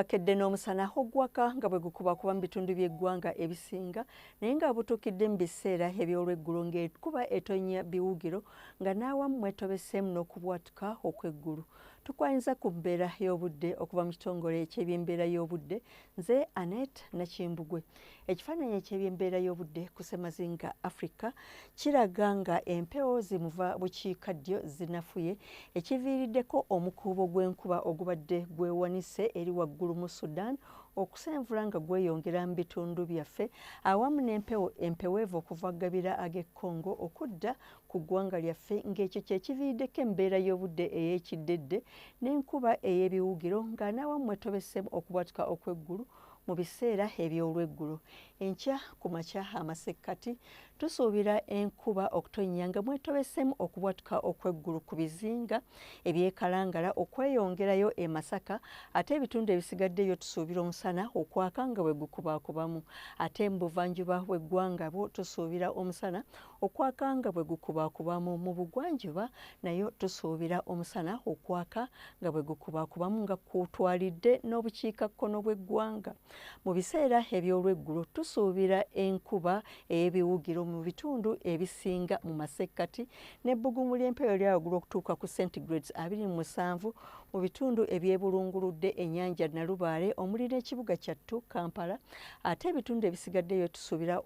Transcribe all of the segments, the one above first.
Akedde n'omusana ogwaka nga bwe gukubakuba mu bitundu by'eggwanga ebisinga, naye nga butuukidde mu biseera eby'olweggulo ng'enkuba etonnya biwugiro nga n'awamu mwetobeseemu n'okubwatuka okw'eggulu. Tukwanyiza ku mbeera y'obudde okuva mu kitongole eky'ebyembeera y'obudde. Nze Annette Nakimbugwe. Ekifaananyi eky'ebyembeera y'obudde ku Ssemazinga Africa kiraga nga empewo zimuva bukiikaddyo zinafuye, ekiviiriddeko omukuubo gw'enkuba ogubadde gwewanise eri waggulu mu Sudan okusenvula nga gweyongera mu bitundu byaffe, awamu n'empewo empeweevu okuva Gabira ag'e Congo okudda ku ggwanga lyaffe, ng'ekyo kye kiviiriddeko embeera y'obudde ey'ekiddedde n'enkuba ey'ebiwugiro nga n'awamu mwetobeseemu okubwatuka okw'eggulu mu biseera eby'olweggulo. Enkya ku makya amasekkati tusuubira enkuba okutonnya nga mwetobeseemu okubwatuka okw'eggulu ku bizinga eby'ekalangala okweyongerayo e Masaka, ate ebitundu ebisigaddeyo tusuubira omusana okwaka nga bwe gukubaakubamu. Ate mu buvanjuba bw'eggwanga bwo tusuubira omusana okwaka nga bwe gukubaakubamu. Mu bugwanjuba nayo tusuubira omusana okwaka nga bwe gukubaakubamu nga kutwalidde n'obukiikakkono bw'eggwanga. Mu biseera eby'olweggulo tusuubira enkuba ey'ebiwugiro mu bitundu ebisinga mu masekkati n'ebbugumu ly'empewo erya waggulu okutuuka ku centigrades 27 mu bitundu ebyebulunguludde ennyanja Nalubaale omuli n'ekibuga kyattu Kampala, ate ebitundu ebisigaddeyo tusuubira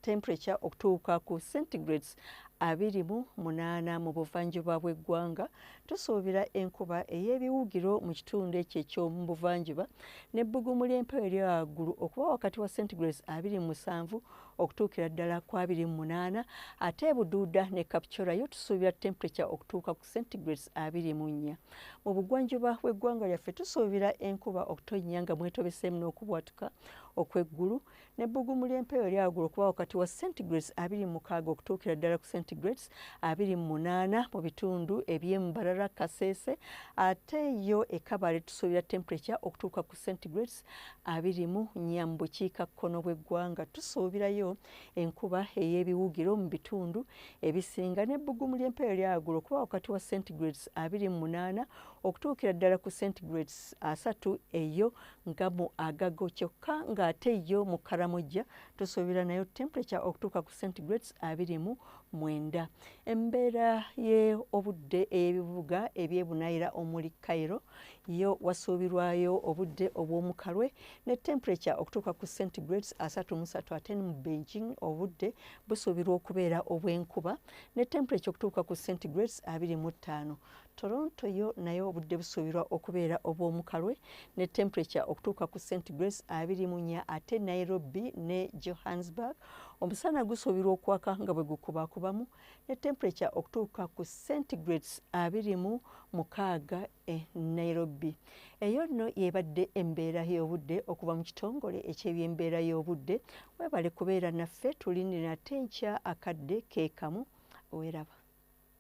temperature okutuuka ku centigrades 28 mu buvanjuba bw'eggwanga. Tusuubira enkuba ey'ebiwugiro mu kitundu ekyo eky'omu buvanjuba n'ebbugumu ly'empewo erya waggulu okuba wakati wa centigrades 27 okutuukira ddala ku 28, ate Buduuda ne Kapchorwa yo tusuubira temperature okutuuka ku centigrades 24. Mu bugwanjuba bw'eggwanga lyaffe tusuubira enkuba okutonnya nga mwetobeseemu n'okubwatuka okw'eggulu n'ebbugumu ly'empewo erya waggulu okuba wakati wa centigrades 26 okutuukira ddala ku centigrades 28 mu bitundu eby'e Mbarara, Kasese, ate yo e Kabale tusuubira temperature okutuuka ku centigrades 24. Mu bukiikakkono bw'eggwanga tusuubirayo enkuba ey'ebiwugiro mu bitundu ebisinga n'ebbugumu ly'empewo erya waggulu okuba wakati wa centigrades 28 okutuukira ddala ku centigrades 30 eyo nga mu Agago, kyokka ng'ate yo mu Karamojja tusuubira nayo temperature okutuuka ku centigrades 29. Embeera y'obudde ey'ebibuga eby'ebunaayira omuli Cairo yo wasuubirwayo obudde obw'omukalwe ne temperature okutuuka ku centigrades 33, ate mu Beijing obudde busuubirwa okubeera obw'enkuba ne temperature okutuuka ku centigrades 25. Toronto yo nayo obudde busuubirwa okubeera obw'omukalwe ne temperature okutuuka ku centigrades 24, ate Nairobi ne Johannesburg omusana gusuubirwa okwaka nga bwe gukubaakubamu ne temperature okutuuka ku centigrades 26 e Nairobi. Eyo nno yebadde embeera y'obudde okuva mu kitongole eky'ebyembeera y'obudde. Webale kubeera naffe, tulindira ate enkya akadde keekamu. Weeraba.